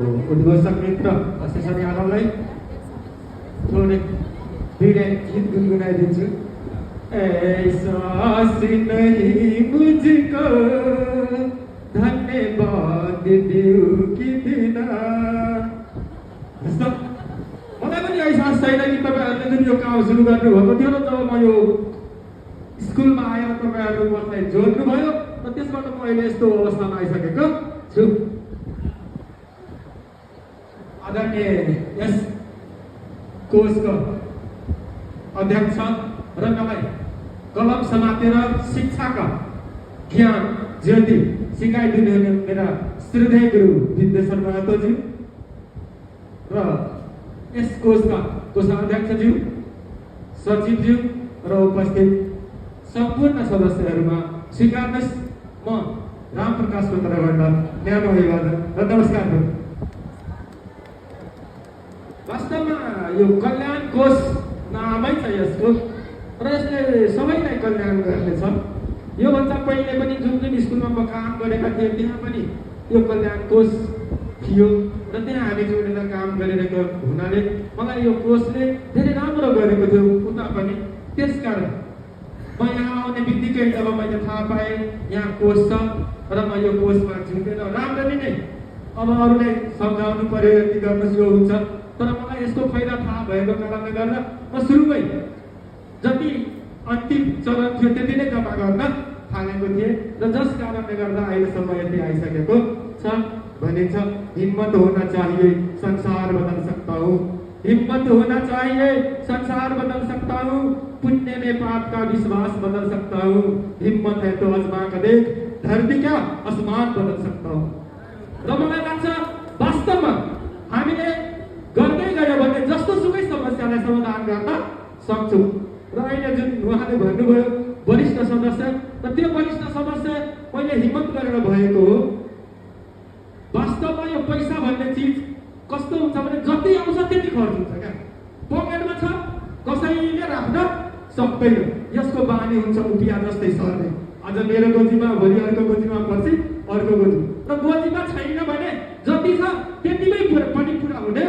उद्घोषक मित्र शेषर यादवलाई थोरै दुईटा गीत गुनगुनाइदिन्छु। ऐसा नहीं मुझको धन्यवाद दिउ कि दिन। मलाई पनि ऐसा छैन कि तपाईँहरूले जुन यो काम सुरु गर्नुभएको थियो र जब म यो स्कुलमा आएर तपाईँहरू मलाई जोड्नुभयो र त्यसबाट म अहिले यस्तो अवस्थामा आइसकेको छु। आदरणीय यस कोषको अध्यक्ष र मलाई कलम समातेर शिक्षाका ज्ञान ज्योति सिकाइदिनु हुने मेरा श्रद्धेय गुरु विद्येश्वर महतोज्यू र यस कोषका कोषाध्यक्षज्यू सचिवज्यू र उपस्थित सम्पूर्ण सदस्यहरूमा स्वीकार्नुहोस् म रामप्रकाशको तर्फबाट न्यानो अभिवादन र नमस्कार गर्छु। वास्तवमा यो कल्याण कोष नामै छ यसको र यसले सबैलाई कल्याण गर्नेछ। योभन्दा पहिले पनि जुन जुन स्कुलमा म काम गरेका थिएँ त्यहाँ पनि यो कल्याण कोष थियो र त्यहाँ हामी जोडेर काम गरिरहेको हुनाले मलाई यो कोषले धेरै राम्रो गरेको थियो उता पनि। त्यसकारण म यहाँ आउने बित्तिकै जब मैले थाहा पाएँ यहाँ कोष छ र म यो कोषमा झुकेर राम्ररी नै अब अरूलाई सम्झाउनु पर्यो यति गर्नुहोस् यो हुन्छ, तर मलाई यसको फाइदा थाहा भएको कारणले गर्दा म सुरुमै जति अन्तिम चरण थियो त्यति नै जम्मा गर्न थालेको थिएँ र जस कारणले गर्दा अहिलेसम्म यति आइसकेको छ। भनिन्छ हिम्मत होना चाहिए संसार बदल सकता हूँ, हिम्मत होना चाहिए संसार बदल सकता हूँ, पुण्य में पाप का विश्वास बदल सकता हूँ, हिम्मत है तो आजमा कर देख धरती क्या आसमान बदल सकता हूँ। र मलाई लाग्छ वास्तवमा हामीले गर्दै गयो भने जस्तो सुकै समस्यालाई समाधान गर्न सक्छौँ। र अहिले जुन उहाँले भन्नुभयो वरिष्ठ सदस्य र त्यो वरिष्ठ सदस्य मैले हिम्मत गरेर भएको हो। वास्तवमा यो पैसा भन्ने चिज कस्तो हुन्छ भने जति आउँछ त्यति खर्च हुन्छ क्या, पकेटमा छ कसैले राख्न सक्दैन। यसको बानी हुन्छ उपिया जस्तै सर्ने, आज मेरो गोजीमा भोलि अर्को गोजीमा पछि अर्को गोजी र गोजीमा छैन भने जति छ त्यतिमै पनि पुरा हुने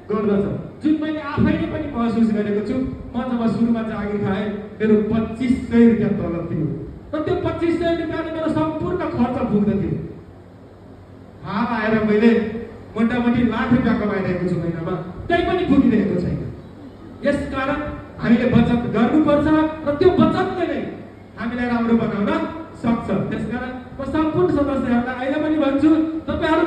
गर्दछ। जुन मैले आफैले पनि महसुस गरेको छु। म जब सुरुमा जागिर खाएँ मेरो 2500 रुपियाँ तलब थियो र त्यो 2500 रुपियाँले मेरो सम्पूर्ण खर्च पुग्दथ्यो। हाल आएर मैले मोटामोटी लाख रुपियाँ कमाइरहेको छु महिनामा, त्यही पनि पुगिरहेको छैन। यसकारण हामीले बचत गर्नुपर्छ र त्यो बचतले नै हामीलाई राम्रो बनाउन सक्छ। त्यसकारण म सम्पूर्ण सदस्यहरूलाई अहिले पनि भन्छु, तपाईँहरू